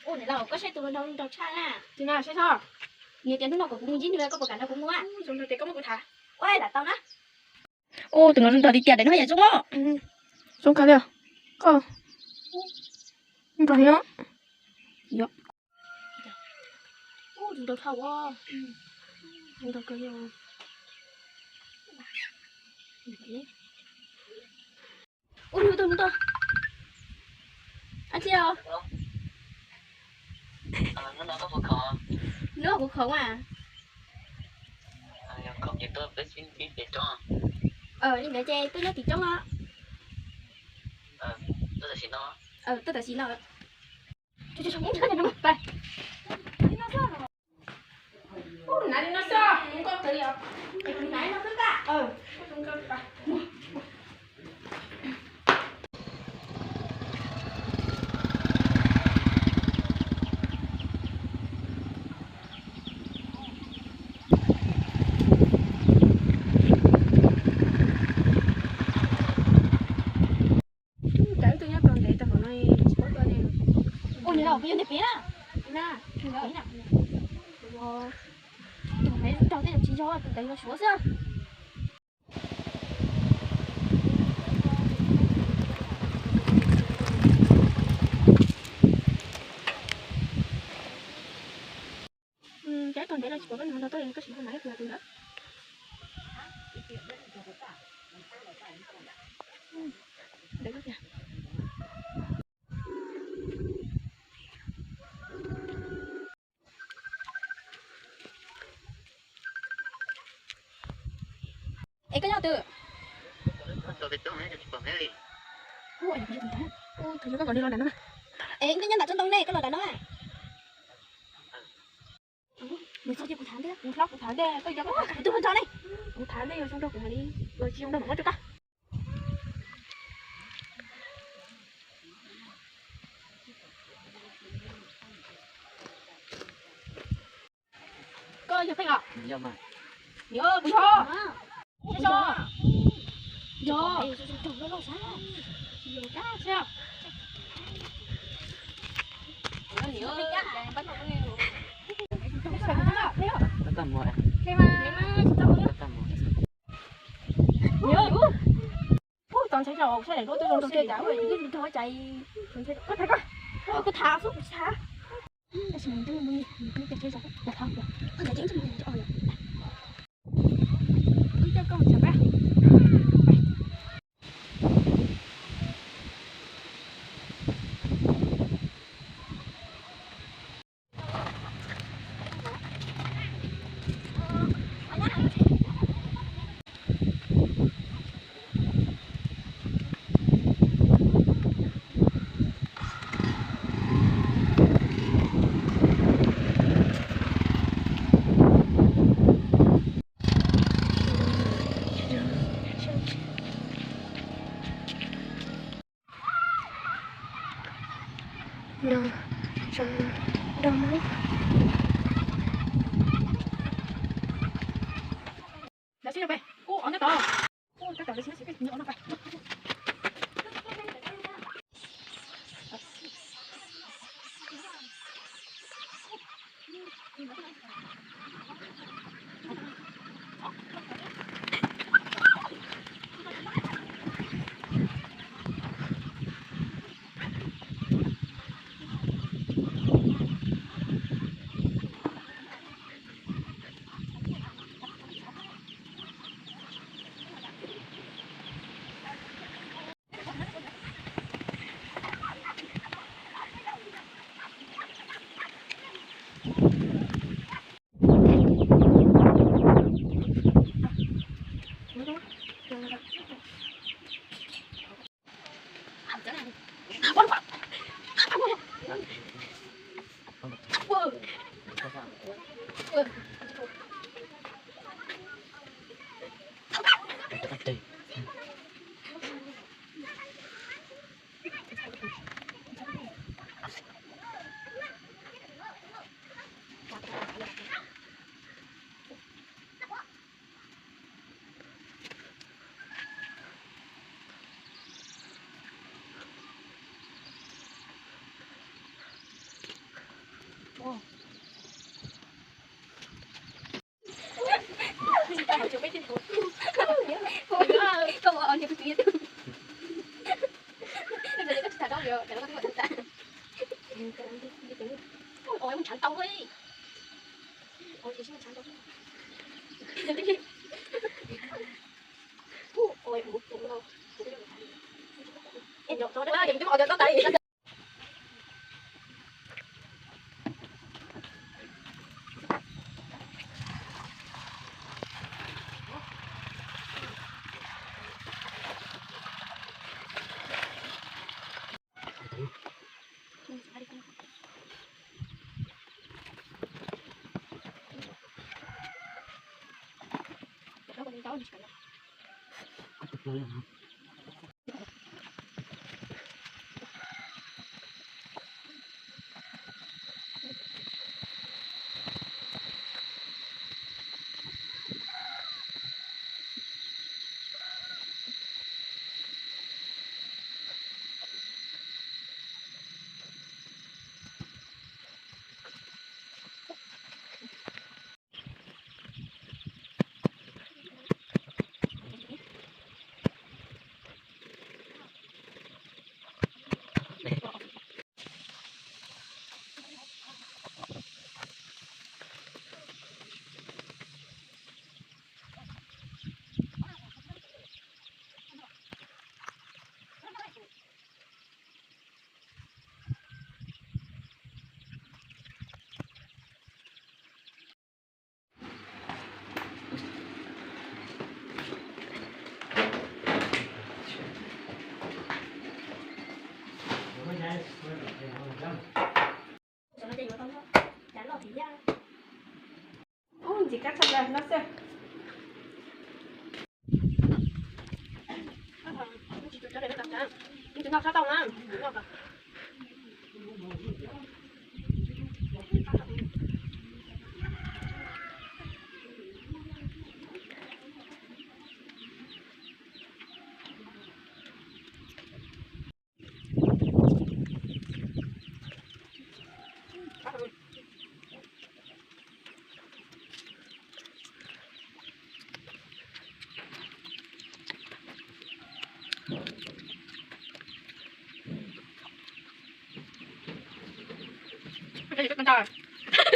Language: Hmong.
Ua niam laus, koj saib tus no nraug tshaj na. Tus no saib txhob. Nws tias hnub no kom kuv mus ntsib nws, koj puas kam nrog kuv mus? Zoo nraug ces koj muab kuv tham. Ua, lam tau na. Ua, tus no zoo nraug tiag tiag, daim no yam zoo os. Zoo kawg li. Koj, nraug heev os. Yog. Ua, zoo nraug tshaj ua. Zoo nraug kawg li. Ua, hnub tuaj, hnub tuaj. Ab tsi os. Hnub kuv khoom mas. Li ntawd ces tuaj nyob tim roob os. Tuaj tam sim no. Cas wb twb nyob tau ntev tau hauv no tsis paub tuaj li. Ua, niam laus, kuv yog niam piv na. Niam piv na. Tus pem nraug tej zaum tsis yog, tus ntawd yog Suav xwb. Cas tau ntev no tsis pom koj nrog tuaj li, koj tsis nrog mas ib pliag tus ntawd. Ntev tiag. Es koj nyob twg? Ua, koj kom li los nram no. Es koj nyob nram tsob ntoo ne, koj los nram no. Nws txog ces kuv tham ntej, kuv hlob kuv tham ntej, koj yuav koj tham, kuv twb mus tso ne. Kuv tham ntej, yog zoo nraug kuv mam li, yog tsis zoo nraug mam muab rau koj. Koj yog Pheej os? Yog, kuv yog. Yog. Ua, txaus ntshai rau sab daim duab twb zoo rau tiag cas ua ib tug rau ua cas. Koj tham koj, kuv tham xwb kuv tsis tham. Tab sis nws twb mus nws twb tias tsis zoo, lam tham, koj tham tseeb tsis mus nws twb ua lawm. Wb coj koj mus tsev peb. No, zoo nraug no. Lawv sib rau pem. Ub, ob nyob tod. Ub, tab tom lawv sib sib pem, nyob no pem. Ntawd